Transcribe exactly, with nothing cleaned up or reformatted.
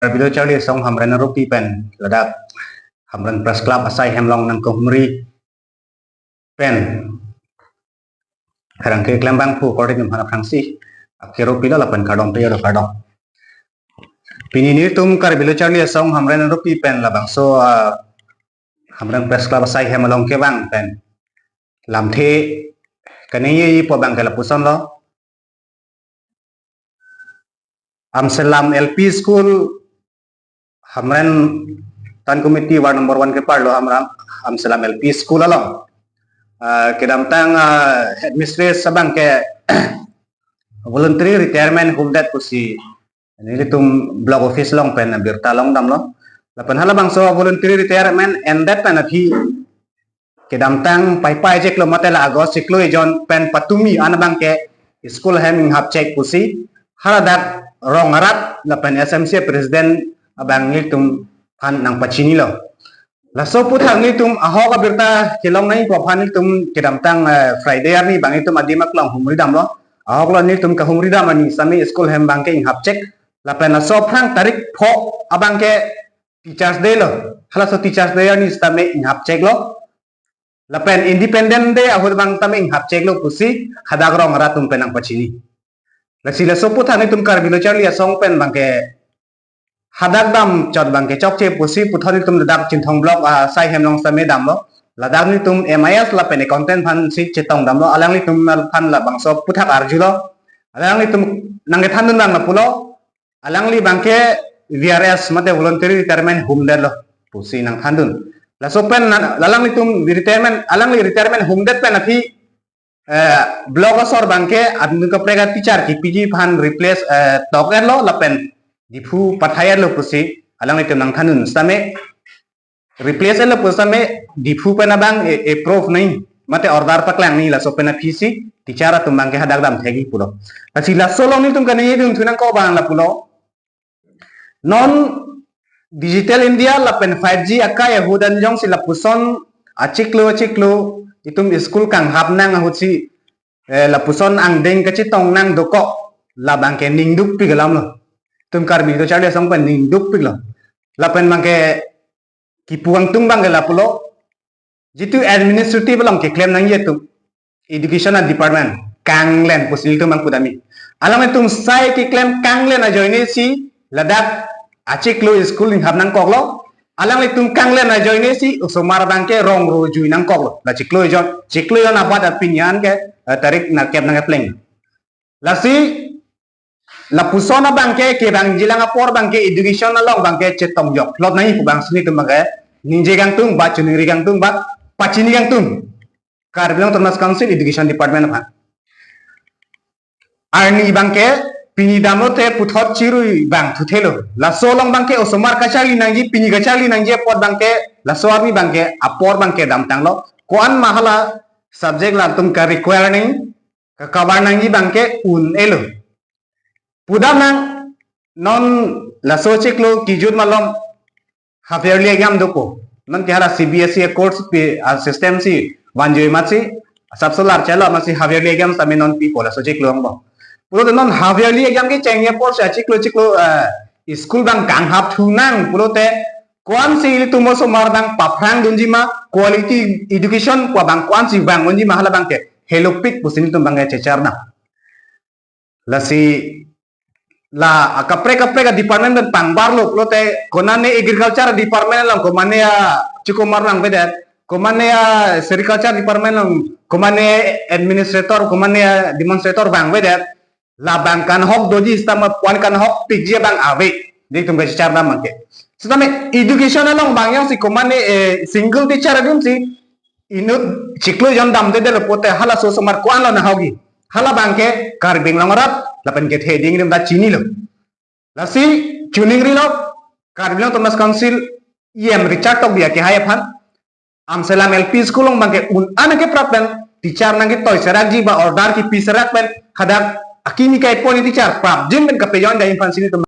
Karbi Lo Charli Asong Hamren Arupi pen ladak Hamren Press Club asai hem along nangkehumri pen pherangke klembangphu korte atum aphan aphrangsi akero pilo lapen kardom pilo, kardom. Pini nelitum Karbi Lo Charli Asong Hamren Arupi pen labangso, ah, Hamren Press Club asai hem along kevang pen lamthe kaningjeji pu abang ke lapusonlo. Amselam L P School, Hamren Town Committee Ward number one keparlo Hamren, Amselam L P School along, ah, kedamtang, ah, headmistress abang ke voluntary retirement humdet pusi nelitum block office along pen birta longdamlo. Lapen halabangso voluntary retirement endet pen aphi kedamtang Paipai chiklo mate la August chiklo ejon pen patumi an abang ke school hem inghapchek pusi haladak rong arat lapen S M C president abang nelitum aphan nangpachinilo. Laso aputhak nelitum ahok abirta kelong nangji pu aphan nelitum kedamtang, eh, Friday arni abang nelitum adim aklong humridamlo. Ahoklo nelitum kehumridam arni sitame school hem abang ke inghapchek. Lapen laso aphrang tarik pho abang ke Teachers Day lo. Halaso Teachers Day arni sitame inghapcheklo. Lapen Independence Day ahut abang tame inghapcheklo pusi hadak rong arat atum pen nangpachini. Lasi laso aputhak nelitum Karbi Lo Charli Asong pen abang ke hadak damchot abang ke chokche pusi puthot nelitum ladak Chinthong Block, ah, asai hem along sitame damlo. Ladak nelitum M I S lapen accountant aphansi chetongdamlo. Alanglitum aphan labangso aputhak arjulo. Alanglitum nangkethandun abang lapulo. Alangli abang ke V R S mate voluntary retirement humdetlo pusi nangthandun. Laso pen na-, alanglitum retirement, alangli retirement humdet pen aphi, eh, block asor abang ke adung kaprek a-teacher kipiji aphan replace, eh, tok-etlo lapen Diphu pathai-etlo pusi alanglitum nangthandun. Sitame replace-etlo pu sitame Diphu pen abang e-, approve nangji mate order paklang nangji, laso pen aphisi teacher atum abang ke hadak dam thekji pulo. Lasi laso along nelitum kaningjedunthu nangkok abang lapulo. Non Digital India lapen five G akai ahut anjongsi lapuson achiklo achiklo itum school kanghap nang ahutsi, eh, lapuson angdeng kachetong nang dokok, labang ke ning dukpik alamlo. Itum Karbi Lo Charli Asong pen ning dukpiklo. Lapen abang ke kipu angtung abang ke lapulo. Jitu administrative along keklem nangji atum, education a-department kanglen pusi nelitum abang pudamji. Alanglitum sai keklem kanglen ajoinesi ladak achiklo school inghap nangkoklo. Alanglitum kanglen ajoinesi osomar abang ke rong ro jui nangkoklo. La chiklo ejon, chiklo ejon abat apinyan ke, eh, tarik nerkep nangkepleng. Lasi lapuson abang ke kevangjilang apor abang ke education along abang ke chetongjok plot nangji pu abangsi nelitum abang ke ningje kangtung ba, choningri kangtung ba, pachini kangtung Karbi Anglong Autonomous Council Education Department aphan. Arni abang ke pini damlote puthot chirui abang thuthelo. Laso along abang ke osomar kacharli nangji, pini kacharli nangji apot abang ke, laso arni abang ke apor abang ke damtanglo. Ko-an ma hala subject latum ke-require nangji, ke-cover nangji abang ke un-elo. Pudamnang, non laso chiklo kijut malom half yearly exam dopo. Non ke hala C B S E a-course pi, a-system si vanjui amatsi, asapso lar chalo amatsi half yearly exam sitame non pipo laso chiklo angbong. Pulote non half yearly exam kechengji apor si achiklo chiklo, eh, school abang kanghap thunang pulote ko-ansi ilitum osomar abang paphrangdunji ma, quality education pu abang ko-ansi vangdunji ma, hala abang ke helopik pusi nelitum abang ke chechar nang. Lasi la akaprek kaprek a-department pen pangbarlo pulote konane agriculture department along komane a-chukomar vangvedet, komane a-sericulture department along komane administrator, komane a-demonstrator vangvedet, labang kanghok doji sitame puan kanghokpikji abang ave. Nelitum kachechar dam abang ke. Sitame education along abang jongsi komane, eh, single teacher adunsi inut chiklo ejon damdedetlo pulote halaso osomar ko-anlo nanghokji. Hala abang ke Karbi Anglong arat lapen kethe ading atum ta chinilo. Lasi choningrilo Karbi Anglong Autonomous Council E M Richard Tokbi akehai aphan, Amselam L P School along abang ke un-an keprap pen teacher nangketoi serakji ba order kipi serak pen hadak akimi kaiponji teacher prapjin pen kapejoin dam aphansi nelitum